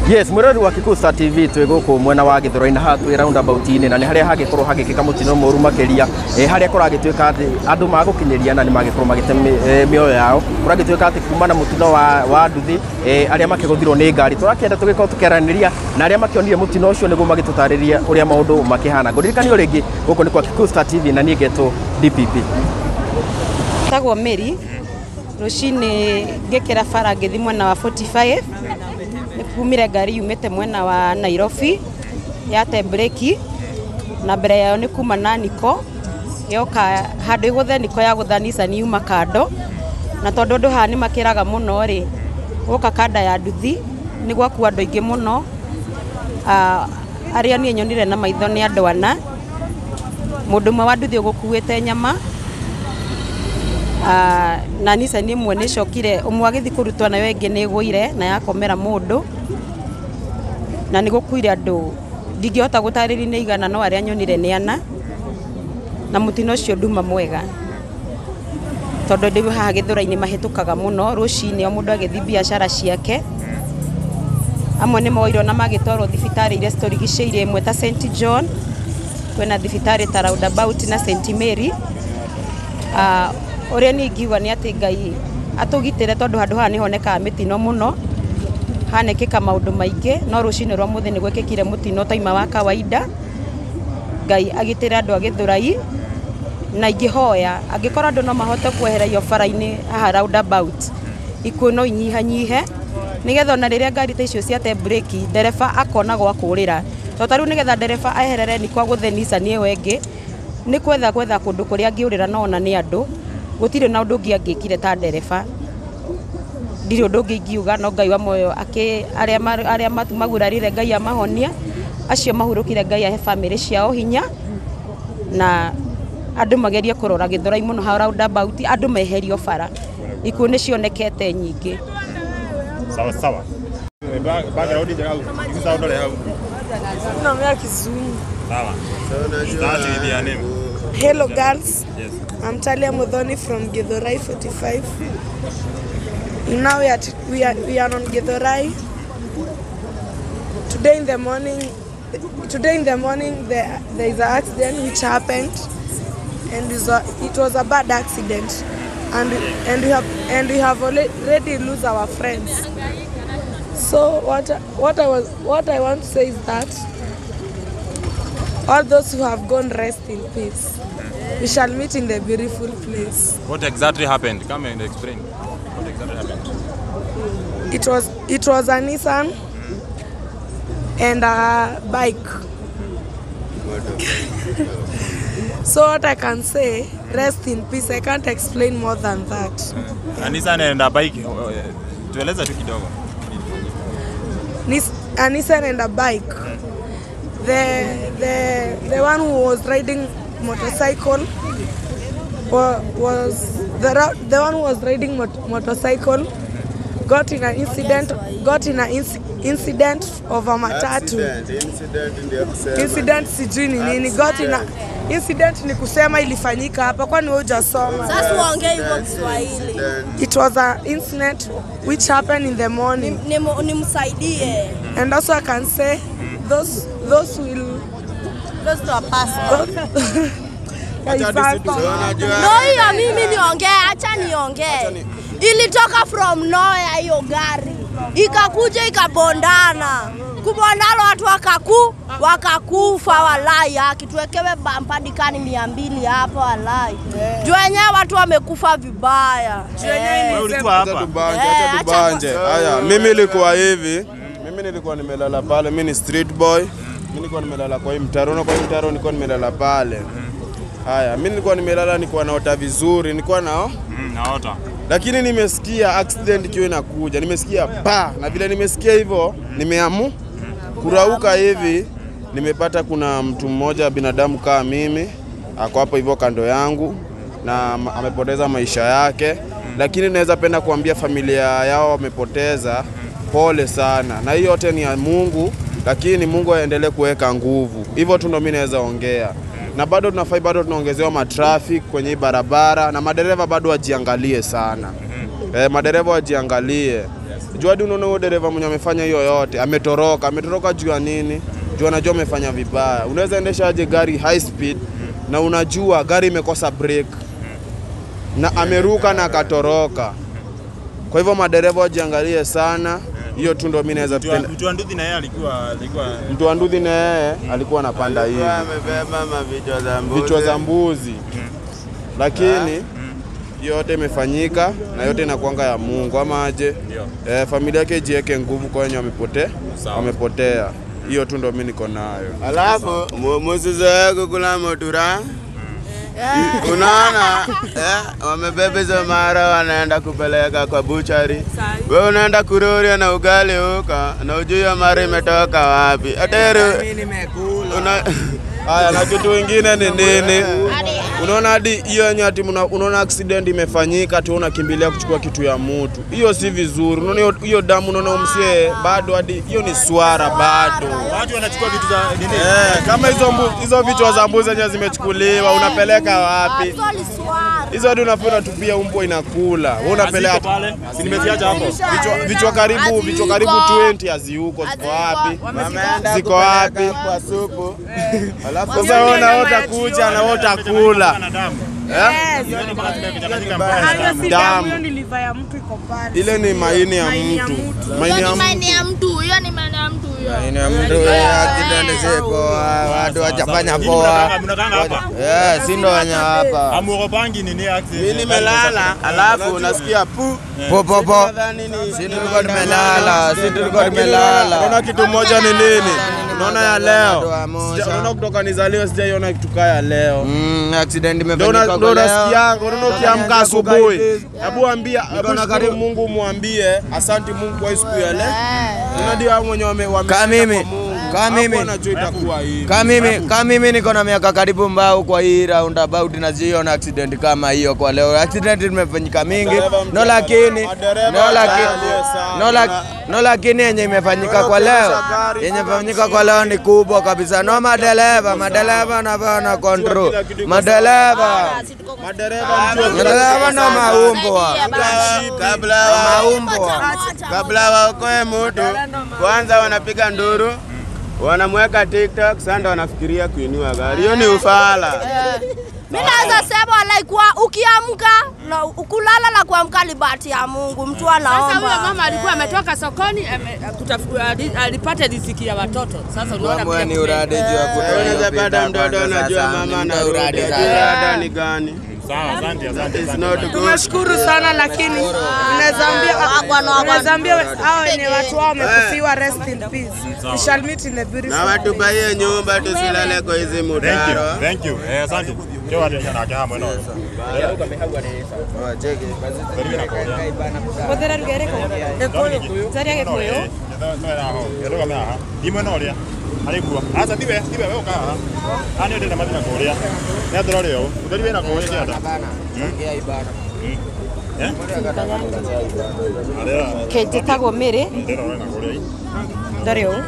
Yes, mwirori wa Kikuyu Star TV twĩ gũkũ mwena wa Gĩthũrai-inĩ haha twĩ roundabout-inĩ na nĩ harĩa hangĩkorwo hagĩkĩka mũtino mũru makĩria harĩa kũragĩtuĩka atĩ andũ magũkinyĩria na nĩ magĩkorwo magĩte mĩoyo yao. Kũragĩtuĩka atĩ kuma na mũtino wa nduthi arĩa makĩgũthirwo nĩ ngari. Tũrakĩenda tũgĩkorwo tũkĩaranĩria na arĩa makĩonire mũtino ũcio nĩguo magĩtũtarĩrie ũrĩa maũndũ makĩhana. Ngũririkanio rĩngĩ gũkũ nĩ kwa Kikuyu Star TV na niĩ ngetwo DPP. Tagwo Mary rũcinĩ ngĩkĩra bara ngĩthiĩ mwena wa 45 nĩ kumire ngari yumĩte mwena wa Nairobi yate breki na mbere yayo nĩ kuma na Niko yoka handũ ĩgũthe Niko ya gũtha Nissan yuma kando na tondũ andũ haha nĩ makĩraga mũno rĩ gũka kanda ya nduthi nĩ gwakua andũ aingĩ mũno. Arĩa niĩ nyonire na maitho nĩ andũ ana, mũndũ ũmwe wa nduthi ũgũkuĩte nyama na Nissan ĩmwe nĩ ĩcokire ũmwe agĩthiĩ kũrutwo nayo ĩngĩ nĩ ĩgũire na yakomera mũndũ na nĩ gũkuire andũ ndingĩhota gũtarĩria nĩ igana no arĩa nyonire nĩ ana na mũtino ũcio nduma mwega tondũ ndĩ haha Gĩthũrai-inĩ mahĩtũkaga mũno rũcinĩ o mũndũ agĩthiĩ biacara ciake. Amwe nĩ moirwo na magĩtwarwo thibitarĩ iria citũrigicĩirie ĩmwe ta St John, kwĩna thibitarĩ ta Roundabout na St Mary. Ũrĩa niĩ ingiuga nĩ atĩ Ngai atũgitĩre tondũ handũ haha nĩ honekaga mĩtino mũno, hanekĩka maũndũ maingĩ no rũcinĩ rwa mũthĩ nĩ gwĩkĩkire mũtino ũtaima wa kawaida. Ngai agitĩre andũ a Gĩthũrai na ingĩhoya angĩkorwo andũ no mahote kwehererio bara-inĩ haha roundabout ikuũ no inyihanyihe nĩgetha ona rĩrĩa ngari ta icio ciate breki ndereba akona gwa kũrĩra tondũ ta rĩu nĩgetha ndereba eherere nĩ kwa gũthe Nissan ĩyo ĩngĩ nĩ kwetha gwetha kũndũ kũrĩa angĩũrĩra no ona nĩ andũ gũtirĩ na ũndũ ũngĩ angĩkire ta ndereba. Ndirĩ ũndũ ũngĩ ingiuga no Ngai wa muoyo arĩa magurarire Ngai amahonia, acio mahurũkire Ngai ahe bamĩrĩ ciao hinya na andũ magerie kũrora Gĩthũrai mũno ha roundabout andũ meherio bara ikuũ nĩ cionekete nyingĩ. Sawa sawa. Background sound hau. Naongea Kizungu. Sawa. Start with your name. Hello girls. Yes. I'm Talia Modhoni from Githurai 45. Now we are on Githurai. Today in the morning there is an accident which happened, and it was a bad accident, and we have already lose our friends. So what I want to say is that all those who have gone, rest in peace. We shall meet in the beautiful place. What exactly happened? Come and explain. What exactly happened? It was a Nissan and a bike. So what I can say, rest in peace. I can't explain more than that. A Nissan and a bike. Tueleza tu kidogo. A Nissan and a bike. The one who was riding motorcycle was the one who was riding motorcycle got in an incident incident of a matatu. Incident sijui ni nini. Got in a incident ni kusema ilifanyika hapa kwani wewe hujasoma. Sasa uongee hivyo Kiswahili. It was an incident which happened in the morning. Nimsaidie. And also I can say those will those to a pastor. No, hiyo mimi niongee, acha niongee. Ilitoka from nowhere hiyo gari. Ikakuja ikabondana. Kubondana watu wakakufa walai. Akituwekewe bampa dikani 200 hapo walai. Juu wenyewe watu wamekufa vibaya. Wewe ulikuwa hapa. Acha tubanje. Haya, mimi nilikuwa hivi. Mimi nilikuwa nimelala pale, mimi ni street boy. Mimi nilikuwa nimelala kwa hii mtaro, na kwa hii mtaro nilikuwa nimelala pale. Haya, mimi nilikuwa nimelala, nilikuwa naota vizuri, nilikuwa nao naota. Lakini nimesikia accident ikiwa inakuja, nimesikia pa, na vile nimesikia hivyo, nimeamu kurauka hivi, nimepata kuna mtu mmoja binadamu kama mimi, ako hapo hivyo kando yangu na amepoteza maisha yake. Lakini naweza penda kuambia familia yao wamepoteza, pole sana. Na hiyo yote ni ya Mungu, lakini Mungu aendelee kuweka nguvu. Hivyo tu ndo mimi naweza ongea. Na bado tunafai, bado tunaongezewa ma traffic kwenye barabara na madereva bado wajiangalie sana. Madereva wajiangalie. Juu hadi unaona huyo dereva mwenye amefanya hiyo yote ametoroka. Ametoroka juu ya nini? Juu anajua amefanya vibaya. Unaweza endesha aje gari high speed na unajua gari imekosa brake na ameruka na akatoroka. Kwa hivyo madereva wajiangalie sana. Hiyo tu ndo mimi naweza penda. Mtu wa nduthi na yeye alikuwa Mtu wa nduthi na yeye alikuwa anapanda hivi. Amebeba mavichwa za mbuzi. Vichwa za mbuzi. Lakini yote imefanyika na yote inakuanga ya Mungu ama aje? Familia yake ijiweke nguvu kwa wenye wamepotea. Hiyo tu ndo mimi niko nayo. Alafu msizoee kukula mutura. Unaona wamebeba hizo mara wanaenda kupeleka kwa buchari. Wewe unaenda kuroria na ugali huko na ujui hiyo mara imetoka wapi. Hata Haya, na kitu kingine ni nini? Unaona hadi hiyo yenye ati unaona accident imefanyika tu unakimbilia kuchukua kitu ya mtu. Hiyo si vizuri. Unaona hiyo damu, unaona msie bado hadi hiyo ni swara bado. Watu wanachukua vitu za nini? Kama hizo vichwa za mbuzi zenye zimechukuliwa unapeleka wapi? Hizo hadi unafuna tupia umbwa inakula. Wewe unapeleka pale? Si nimeziacha hapo. Vichwa karibu 20 haziuko, ziko wapi? Ziko wapi? Kwa supu. Alafu sasa wewe na wewe utakuja na wewe utakula. Damu hiyo ni liver ya mtu iko pale. Ile ni maini ya mtu. Maini ya mtu. Hiyo ni maini ya mtu hiyo. Maini ya mtu accident si poa, watu wachafanya poa. Si ndo wenye hapa. Amuogopangi nini accident? Mimi nimelala, alafu unasikia pu. Po po po. Si tulikuwa tumelala, si tulikuwa tumelala. Unaona kitu moja ni nini? Unaona ya leo. Unaona kutoka nizaliwe sijaiona kitu kaya leo. Accident imefanyika kwa leo. Ndio unasikia, unaona ukiamka asubuhi. Hebu ambia, hebu Mungu muambie asante Mungu kwa siku ya leo. Unajua hao wenye wame Kama mimi niko na miaka karibu mbao kwa hii roundabout na siona accident kama hiyo kwa leo. Accident imefanyika mingi. No lakini yenye imefanyika kwa leo. Yenye imefanyika kwa leo ni kubwa kabisa. No madereva na control. Madereva na maumbwa. Kabla waokoe mtu kwanza wanapiga nduru. Wanamweka TikTok, sasa wanafikiria kuinua gari. Hiyo ni ufala. Mimi naweza sema like ukiamka na ukulala na kuamka ni bahati ya Mungu. Mtu anaomba. Sasa huyo mama alikuwa ametoka sokoni alipata riziki ya watoto. Sasa unaona pia ni uradi juu ya kutoa. Unaweza pata mtoto anajua mama ana uradi sasa. Ni gani? Sawa, asante. Tunashukuru sana lakini tunaweza ambia hao wenye watu wao wamekufiwa rest in peace. We shall meet in the beautiful. Na watu baie nyumba tusilale kwa hizi mutaro. Thank you. Asante. Ndio watu na kama no. Podera rugereko. Zaria gekuyo. Alikuwa. Asa tiwe wewe ukaa haha. Ani ndenda mathina kuria. Ni athoro ryo. Utheri wina kuria kianda. Ongea ibana. Eh? Ke njĩtagwo Mary. Ndĩrora na kuria. Ndarĩ ũũ.